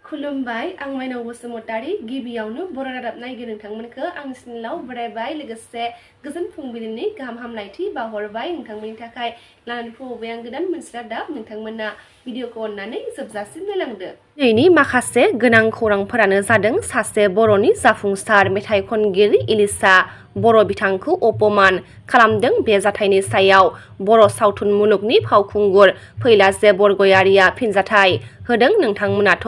खुलुमबाय आं माइनाव बसुमतारी गिबियावनो बर'र नायगिर नोंथांमोनखौ आं सिनिलाव बरायबाय लोगोसे गोजोन फुंबिलिनि गाहाम हामलायथि बावहरबाय नोंथांमोननि थाखाय लानानै फैबाय आं गोदान मोनसे रादाब नोंथांमोना भिडिअखौ अननानै जोबजासिम नायलांदो। दिनैनि माखासे गोनां खौरांफोरानो जादों सासे बर'नि जाफुंसार मेथाइ खनगिरि इलिसा बर' बिथांखौ अपमान खालामदों। बे जाथायनि सायाव बर' सावथुन मुलुगनि फावखुंगुर फैलाजे बरगयारिया फिनजाथाय होदों। नोंथांमोनाथ'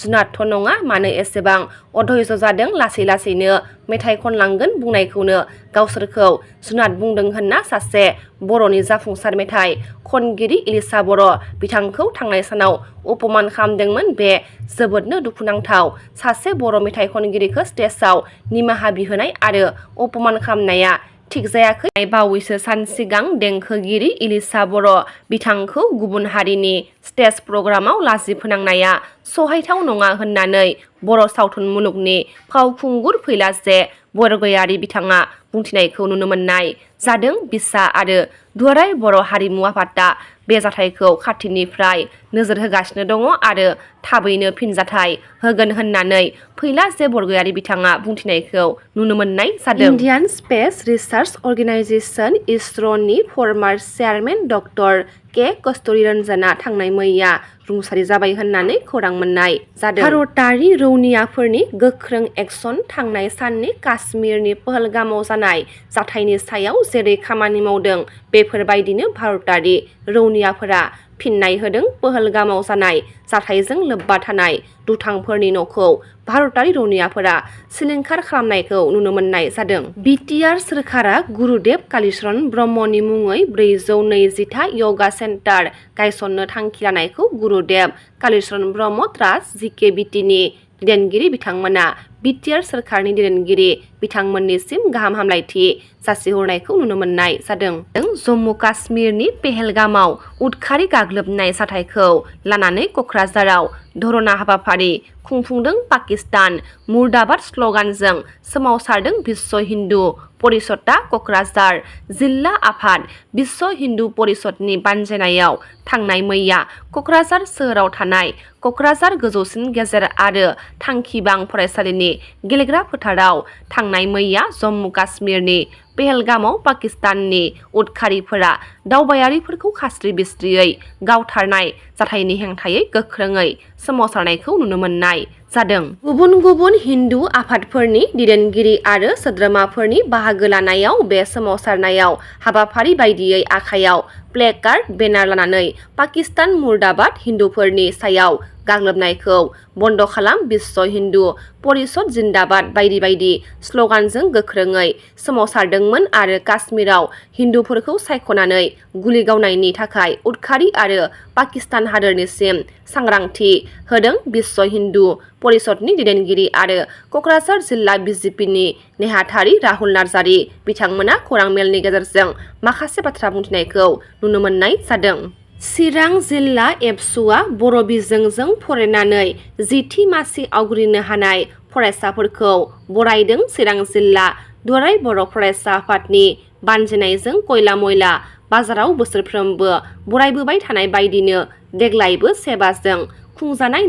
जुनादथ' नङा मानो एसेबां अधैर्य जादों लासै लासैनो मेथाइ खनलांगोन बुंनायखौनो गावसोरखौ जुनाद बुंदों होनना सासे बर'नि जाफुंसार मेथाइ खनगिरि इलिसा बर' बिथांखौ थांनाय सानाव अपमान खालामदोंमोन। बे जोबोदनो दुखुनांथाव सासे बर' मेथाइ खनगिरिखौ स्टेजआव निमाहा बिहोनाय आरो अपमान खालामनाया थिग जायाखै। बावैसो सान सिगां देंखोगिरि इलिसा बर' बिथांखौ गुबुन हारिनि स्टेज प्रग्रामाव लाजि फोनांनाया सहायथाव नङा होननानै बर' सावथुन मुलुगनि फावखुंगुर फैलाजे बरगयारि बिथाङा बुंथिनायखौ नुनो मोननाय जादों। बिसा आरो दुलाराय बर' हारिमु आफादा बे जाथायखौ खाथिनिफ्राय नोजोर होगासिनो दङ आरो थाबैनो फिनजाथाय होगोन होननानै फैलाजे बरगयारि बिथाङा बुंथिनायखौ नुनो मोननाय जादों। इन्डियान स्पेस रिसार्च अर्गेनाइजेशन इसर'नि former chairman doctor K Kasturi रन्जना थांनाय मैया रुंसारि जाबाय होननानै खौरां मोननाय जादों। भारतारि रौनियाफोरनि गोख्रों एक्सन थांनाय साननि काश्मीरनि पहलगामाव जानाय जाथायनि सायाव जेरै खामानि मावदों बेफोरबायदिनो भारतारि रौनियाफोरा फिननाय होदों। पहलगामाव जानाय जाथायजों लोब्बा थानाय दुथांफोरनि न'खौ भारतारि रौनियाफोरा सिलिंखार खालामनायखौ नुनो मोननाय जादों। बिटिआर सोरखारा गुरुदेव कालीचरण ब्रह्मनि मुङै 420था यगा सेन्टार गायसननो थांखि लानायखौ गुरुदेव कालीचरण ब्रह्म ट्रास्ट जिकेबिटिनि दैदेनगिरि बिथांमोना बिटिआर सोरखारनि दैदेनगिरि बिथांमोननिसिम गाहाम हामलायथि जासिहरनायखौ नुनो मोननाय जादों। जम्मु काश्मीरनि पहलगामाव उदखारि गाग्लोबनाय जाथायखौ लानानै क'क्राझाराव धरना हाबाफारि खुंफुंदों। पाकिस्तान मुर्दाबाद स्ल'गानजों सोमावसारदों बिश्व हिन्दु परिषदआ। क'क्राझार जिल्ला आफाद बिश्व हिन्दु परिषदनि बानजायनायाव थांनाय मैया क'क्राझार सोहोराव थानाय क'क्राझार गोजौसिन गेजेर आरो थांखिबां फरायसालिनि गेलेग्रा फोथाराव थांनाय मैया जम्मु काश्मीरनि पहलगामाव पाकिस्ताननि उदखारिफोरा दावबायारिफोरखौ खास्रि बिस्रियै गावथारनाय जाथायनि हेंथायै गोख्रोङै सोमावसारनायखौ नुनो मोननाय जादों। गुबुन गुबुन हिन्दु आफादफोरनि दैदेनगिरि आरो सोद्रोमाफोरनि बाहागो लानायाव बे सोमावसारनायाव हाबाफारि बायदियै आखायाव प्लेकार्ड बेनार लानानै पाकिस्तान मुर्दाबाद हिन्दुफोरनि सायाव गाग्लोबनायखौ बन्द खालाम बिश्व हिन्दु परिषद जिन्दाबाद बायदि बायदि स्ल'गानजों गोख्रोङै सोमावसारदोंमोन आरो काश्मीराव हिन्दुफोरखौ सायख'नानै गुलि गावनायनि थाखाय उदखारि आरो पाकिस्तान हादोरनिसिम सांग्रांथि होदों। बिश्व हिन्दु परिषदनि दैदेनगिरि आरो क'क्राझार जिल्ला बिजेपिनि नेहाथारि राहुल नार्जारि बिथांमोना खौरां मेलनि गेजेरजों माखासे बाथ्रा बुंथिनायखौ नुनो मोननाय जादों। चिरां जिल्ला एबसुआ बर' बिजोंजों फरायनानै 10थि मासि आवग्रिनो हानाय फरायसाफोरखौ बरायदों। चिरां जिल्ला दुलाराय बर' फरायसा आफादनि बानजायनायजों कयला मयला बाजाराव बोसोरफ्रोमबो बरायबोबाय थानाय बायदिनो देग्लायबो सेबाजों खुंजानाय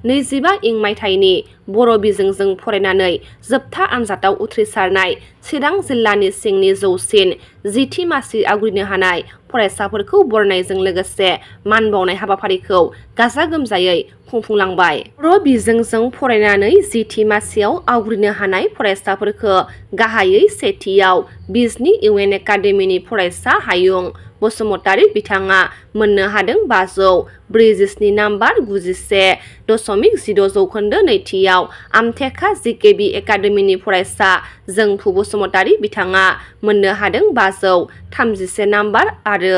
2025 मायथाइनि बर' बिजोंजों फरायनानै जोबथा आनजादाव उथ्रिसारनाय चिरां जिल्लानि सिंनि जौसिन 10थि मासि आवग्रिनो हानाय फरायसाफोरखौ बरायनायजों लोगोसे मान बावनाय हाबाफारिखौ गाजा गोमजायै खुंफुंलांबाय। बर' बिजोंजों फरायनानै 10थि मासियाव आवग्रिनो हानाय फरायसाफोरखौ गाहायै सेथियाव बिजनि इउएन एकाडेमिनि फरायसा हायुं बसुमतारी बिथाङा मोननो हादों 547 नाम्बार 91.16 जौखोन्दो। नैथियाव आमथेखा जिकेबि एकाडेमिनि फरायसा जोंफु बसुमतारी बिथाङा मोननो हादों 531 नाम्बार आरो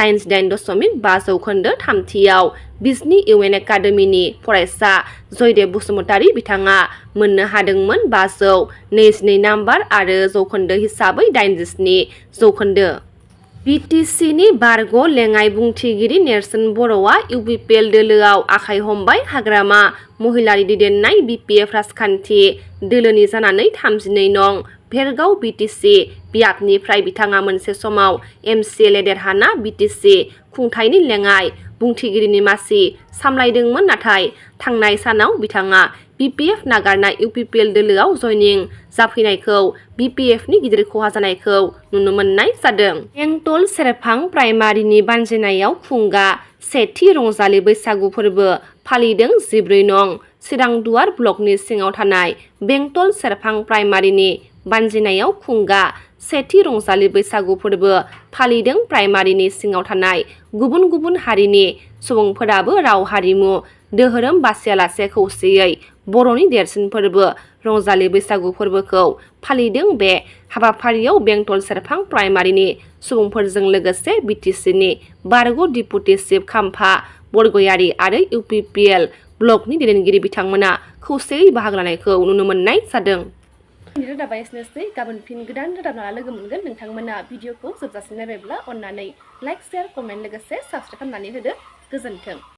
88.5 जौखोन्दो। थामथियाव बिजनि इउएन एकाडेमिनि फरायसा जयदेब बसुमतारी बिथाङा मोननो हादोंमोन 522 नाम्बार आरो जौखोन्दो हिसाबै 87 जौखोन्दो। बिटिसिनि बारग' लेङाइ बुंथिगिरि नेर्सोन बर'आ इउपिपिएल दोलोआव आखाइ हमबाय। हाग्रामा महिलारि दैदेननाय बिपिएफ राजखान्थि दोलोनि जानानै 32 नं भेरगाव बिटिसि बियाबनिफ्राय बिथाङा मोनसे समाव एमसिएलए देरहाना बिटिसि खुंथायनि लेङाइ बुंथिगिरिनि मासि सामलायदोंमोन नाथाय थांनाय सानाव बिथाङा BPF नागारनाय UPPL दोलोआव जयनिं जाफैनायखौ BPFनि गिदिर खहा जानायखौ नुनो मोननाय जादों। बेंटल सेरफां प्राइमारिनि बानजायनायाव खुंगा सेथि रंजालि बैसागु फोरबो फालिदों 14 नं चिरांदुवार ब्लकनि सिङाव थानाय बेंटल सेरफां प्राइमारिनि बानजायनायाव खुंगा सेथि रंजालि बैसागु फोरबो फालिदों। प्राइमारिनि सिङाव थानाय गुबुन गुबुन हारिनि सुबुंफोराबो राव हारिमु दोहोरोम बासियालासे खौसेयै बर'नि देरसिन फोरबो रंजालि बैसागु फोरबोखौ फालिदों। बे हाबाफारियाव बेंटल सेरफां प्राइमारिनि सुबुंफोरजों लोगोसे BTCनि बारग' डिपुटि चिफ खाम्फा बरगयारि आरो UPPL ब्लकनि दैदेनगिरि बिथांमोना खौसेयै बाहागो लानायखौ नुनो मोननाय जादों। रादाबा एसेनोसै, गाबोन फिन गोदान रादाब लाना लोगो मोनगोन। नोंथांमोना भिडिअखौ जोबजासिम नायबायब्ला अननानै लाइक, शेयार, कमेन्ट लोगोसे साबस्क्राइब खालामनानै होदो। गोजोन्थों।